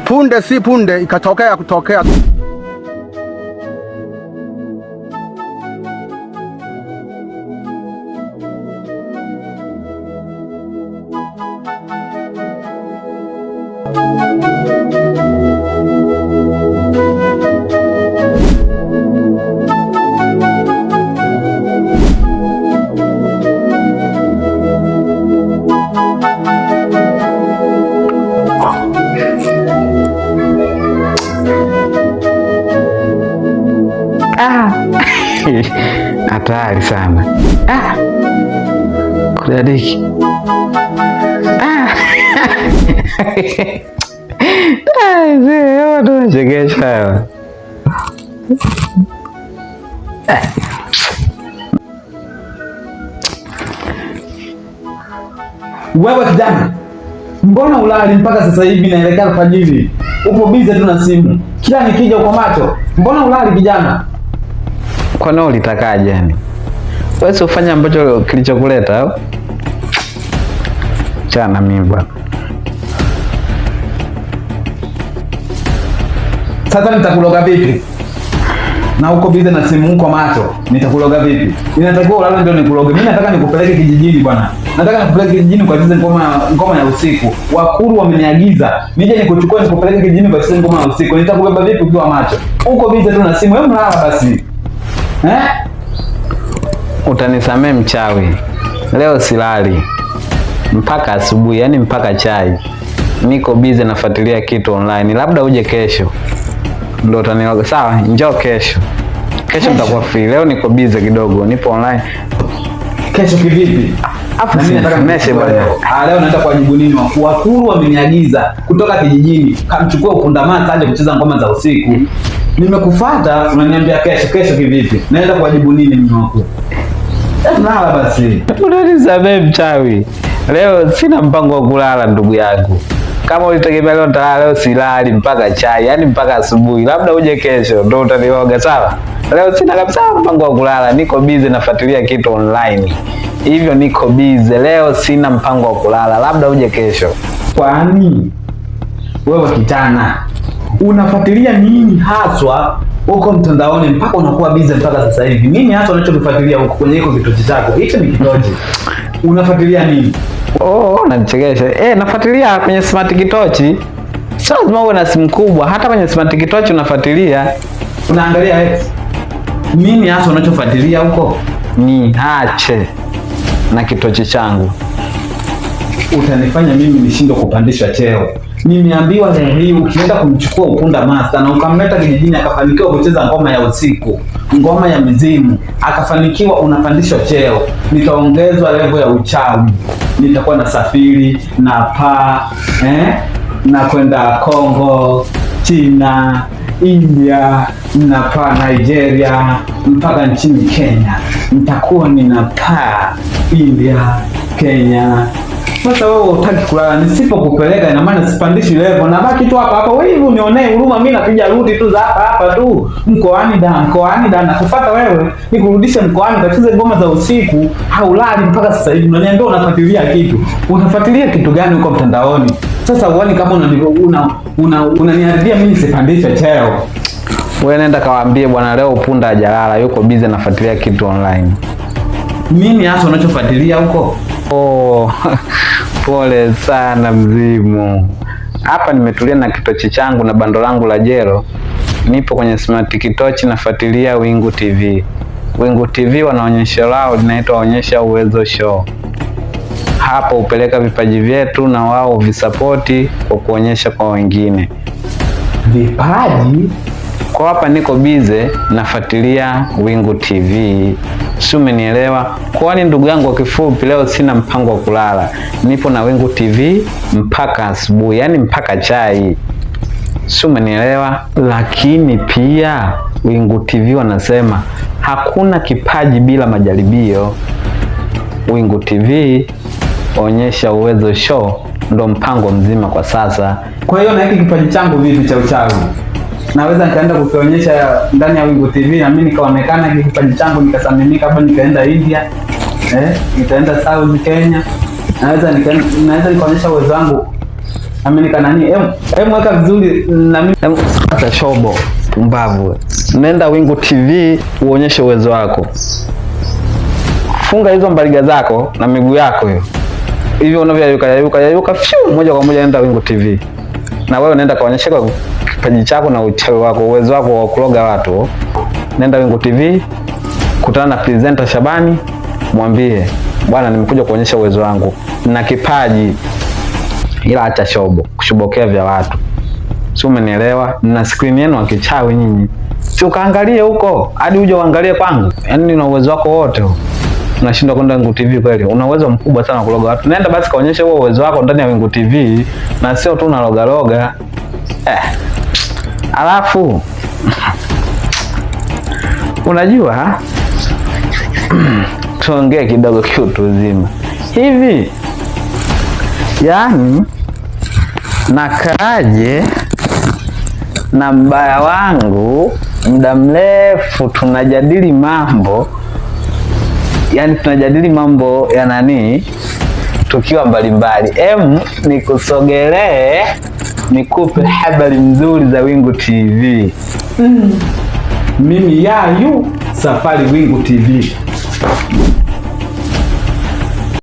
Punde si punde ikatokea kutokea. Hatari sana. Ah. Kudadiki. Ah. Watu wanachekesha. Wewe kijana, mbona ulali mpaka sasa hivi naelekea alfajiri? Upo bize tu na simu, kila nikija uko macho. Mbona ulali kijana? Kwani ulitakaje yani? Wewe si ufanye ambacho kilichokuleta au? Chana mimi bwana. Sasa nitakuloga vipi? Na uko bize na simu uko macho, nitakuloga vipi? Inatakiwa ulale ndio nikuloge. Mimi nataka nikupeleke kijijini bwana. Nataka nikupeleke kijijini ukacheze ngoma ya usiku. Wakuru wameniagiza nije nikuchukue nikupeleke kijijini ukacheze ngoma ya usiku. Nitakubeba vipi ukiwa macho? Uko bize tu na simu, hebu lala basi. Eh? Utanisamee mchawi. Leo silali mpaka asubuhi, yani mpaka chai. Niko bize nafuatilia kitu online, labda uje kesho ndo utaniloga. Sawa, njoo kesho. Kesho nitakuwa free. Leo niko bize kidogo, nipo online. Kesho kivipi? Afu Na mimi nataka simeshe nikuchukue bwana. leo. Ah, leo naenda kuwajibu nini wakuu? Wakuru wameniagiza kutoka kijijini, kamchukua upundamata aje kucheza ngoma za usiku. Nimekufuata unaniambia kesho. Kesho kivipi? Naenda kuwajibu nini mimi wakuu? Lala basi. Unanisamee mchawi. Leo sina mpango wa kulala ndugu yangu. Kama ulitegemea leo nitalala, leo silali mpaka chai, yani mpaka asubuhi. Labda uje kesho ndo utaniloga, sawa? Leo sina kabisa mpango wa kulala, niko busy nafuatilia kitu online. Hivyo niko busy leo, sina mpango wa kulala, labda uje kesho. Kwani wewe kijana unafuatilia nini haswa huko mtandaoni mpaka unakuwa busy mpaka sasa hivi? Nini hasa unachokifuatilia huko kwenye hiko kitochi chako? Hicho ni kitochi. Unafuatilia nini? Oh, unanichekesha. Nafuatilia kwenye smart kitochi. Sio lazima uwe na simu kubwa, hata kwenye smart kitochi unafuatilia. Unaangalia X. Nini hasa unachofuatilia huko? Niache na kitochi changu. Utanifanya mimi nishindwe kupandishwa cheo. Nimeambiwa leo hii ukienda kumchukua Ukunda Master na ukamleta kijijini akafanikiwa kucheza ngoma ya usiku, ngoma ya mizimu, akafanikiwa, unapandishwa cheo. Nitaongezwa level ya uchawi, nitakuwa nasafiri na paa na kwenda Kongo, China, India, napaa Nigeria mpaka nchini Kenya. Nitakuwa ninapaa India, Kenya. Sasa wewe hutaki kulala, nisipokupeleka ina maana sipandishi level, nabaki tu hapa hapa. Wewe hivi unionee huruma, mimi napiga ruti tu za hapa hapa tu mkoani da mkoani da, nakufuata wewe nikurudishe mkoani ukacheze ngoma za usiku. Haulali mpaka sasa hivi, unaniambia unafuatilia kitu. Unafuatilia kitu gani huko mtandaoni? Sasa uone kama unaniharibia mimi nisipandishe cheo. Wewe nenda kawaambie bwana, leo punda hajalala, yuko busy anafuatilia kitu online. Nini hasa unachofuatilia huko? Oh, pole sana mzimu. Hapa nimetulia na kitochi changu na bando langu la jero. Nipo kwenye smart kitochi nafuatilia Wingu TV. Wingu TV wanaonyesho lao linaitwa Onyesha Uwezo Show. Hapo hupeleka vipaji vyetu na wao visapoti kwa kuonyesha kwa wengine. Vipaji? Kwa hapa niko bize nafuatilia Wingu TV. Si umenielewa? Kwani ndugu yangu, kwa kifupi, leo sina mpango wa kulala, nipo na Wingu TV mpaka asubuhi, yani mpaka chai. Si umenielewa? Lakini pia Wingu TV wanasema hakuna kipaji bila majaribio. Wingu TV Onyesha Uwezo Show ndo mpango mzima kwa sasa. Kwa hiyo na hiki kipaji changu vipi cha uchawi? Naweza nikaenda kukionyesha ndani ya Wingu TV na mimi nikaonekana hiki kipaji changu nikasamimika hapo, nikaenda India, nikaenda South Kenya, naweza nikaonyesha uwezo wangu. Amenika nani? Em weka vizuri na mimi. Acha shobo, pumbavu. Nenda Wingu TV uonyeshe uwezo wako. Funga hizo mbaliga zako na miguu yako hiyo. Hivyo unavyoyayuka yayuka yayuka fyu, moja kwa moja nenda Wingu TV. Na wewe unaenda kaonyesha kwa kipaji chako na uchawi wako, uwezo wako wa kuloga watu. Nenda Wingu TV, kutana na presenter Shabani, mwambie bwana, nimekuja kuonyesha uwezo wangu na kipaji, ila acha shobo kushobokea vya watu, si umenielewa? Na screen yenu akichawi nyinyi, si ukaangalie huko hadi uje uangalie kwangu. Yaani una uwezo wako wote huo, unashindwa kwenda Wingu TV kweli? Una uwezo mkubwa sana kuloga watu. Nenda basi kaonyeshe huo uwezo wako ndani ya Wingu TV, na sio tu unaloga loga. Alafu unajua tuongee kidogo kiutu uzima hivi, yaani nakaaje na mbaya wangu muda mrefu tunajadili mambo, yani tunajadili mambo ya nani tukiwa mbalimbali. Nikusogelee nikupe habari nzuri za Wingu TV. Mimi yayu safari Wingu TV.